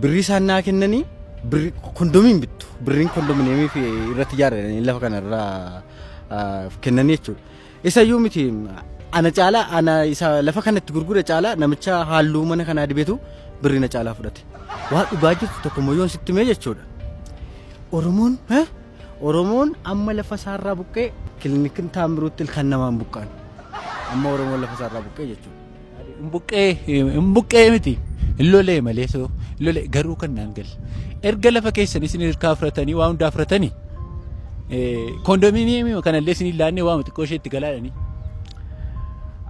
Birrii isaan naa kennanii birrii kondomiin bittu. Birriin kondominiyeemii fi irratti ijaaranii lafa kanarraa kennanii jechuudha. Isayyuu miti, ana caalaa, ana isa lafa kanatti gurgure caalaa namicha halluu mana kanaa dibetu birrii na caalaa fudhate. Waa dhugaa jirtu tokko immoo yoon sitti himee jechuudha. Oromoon Oromoon amma lafa isaarraa buqqee kilinikin Taamiruutti ilkaan namaan buqqaan. Amma Oromoon lafa isaarraa buqqee jechuudha. Hin buqqee, hin buqqee miti. Hin lolee malee, soo hin lolee garuu kan naan galle. Erga lafa keessan isin hirkaa fudhatanii, waa hundaa fudhatanii, kondominiyeemii kanallee isin hin laanne, waama xiqqoo ishee itti galaadhanii.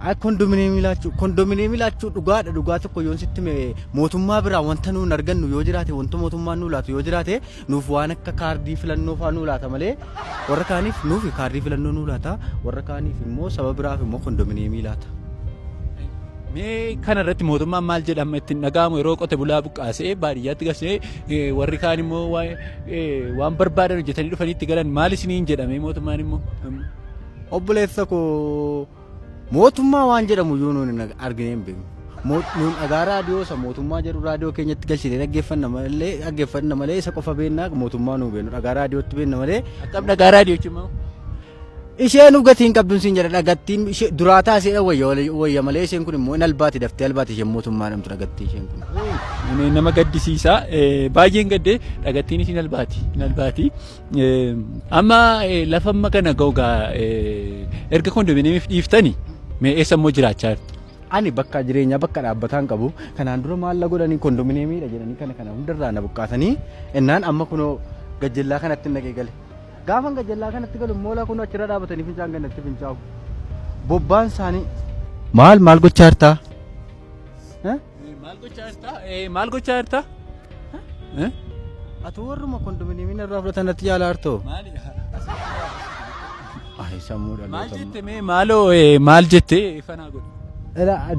Ay, kondominiyeemii laachuu dhugaadha. Dhugaa tokko yoon sitti hime, mootummaa biraa wanta nuun argannu yoo jiraate, wanta mootummaan nuu laatu yoo jiraate, nuuf waan akka kaardii filannoo faa nuu laata malee, warra kaaniif, nuuf kaardii filannoo nuu laata, warra kaaniif immoo saba biraaf immoo kondominiyeemii laata. Mee kana irratti mootummaan maal jedhama ittiin dhaga'amu yeroo qote bulaa buqqaasee baadiyyaatti galchee, warri kaan immoo waan barbaadan hojjetanii dhufanii itti galan, maal isiniin jedhame mootummaan immoo? Obboleessa koo, mootummaa waan jedhamu iyyuu nuun hin argine, hin beeknu. Nuun dhagaa raadiyoo isa mootummaa jedhu raadiyoo keenyatti galchitee dhaggeeffanna malee isa qofa beennaa, mootummaa nuu beeknu dhagaa raadiyootti beenna malee. Akkam dhagaa raadiyoo jechuun immoo? Isheen gatii hin qabdu siin jedha. Dhagattiin ishee duraa taasee wayya wayya malee, isheen kun immoo hin albaati, daftee albaati isheen mootummaa dhamtu dhagattii isheen kun. Inni nama gaddisiisa. Baay'een gaddee, dhagattiin isiin albaati. Hin albaati. Amma lafa amma kana ga'u gaa erga kondominiyeemiif dhiiftanii, mee eessa immoo jiraachaa jirtu? Ani bakka jireenyaa, bakka dhaabbataan qabu. Kanaan dura maal la godhanii, kondominiyeemiidha jedhanii kana kana hundarraa na buqqaasanii innaan, amma kunoo gajjallaa kanatti naqee gale. Gaafan gajjallaa kanatti galu immoo laa kunoo achirra dhaabatanii fincaan gannatti fincaa'u. Bobbaan isaanii maal maal gochaa jirtaa? Maal gochaa jirtaa? Maal gochaa jirtaa? Ati warruma kondominiyeemiin irraa fudhatan natti jaalaa jirtoo? Maali? Ay, sammuu Maal dhaloota. jette mee maaloo, maal jette fanaa godhu?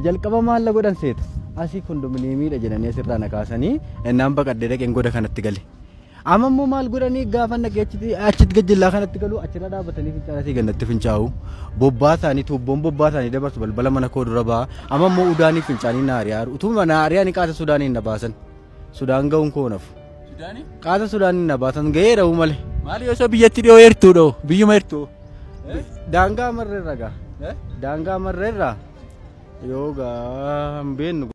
Jalqaba maal la godhan seeta? Asii kondominiyeemiidha jedhanii asirraa na kaasanii innaan baqadhee dhaqeen goda kanatti gale. Amma immoo maal godhanii, gaafa naqee achitti achitti gajjallaa kanatti galu, achirra dhaabatanii fincaan asii gannatti fincaa'u. Bobbaa isaanii, tuubboon bobbaa isaanii dabarsu balbala mana koo dura ba'a. Amma immoo udaanii fincaanii na ari'aa. Utuu na ari'anii qaata Sudaaniin na baasan. Sudaan ga'uun koo nafu. Sudaanii? Qaata Sudaaniin na baasan, ga'eera malee. Maali osoo biyyatti dhiyoo eertuu dhoo? Biyyuma eertuu? Daangaa marreerra gaa. Daangaa marreerra yoo gaa hin beennu.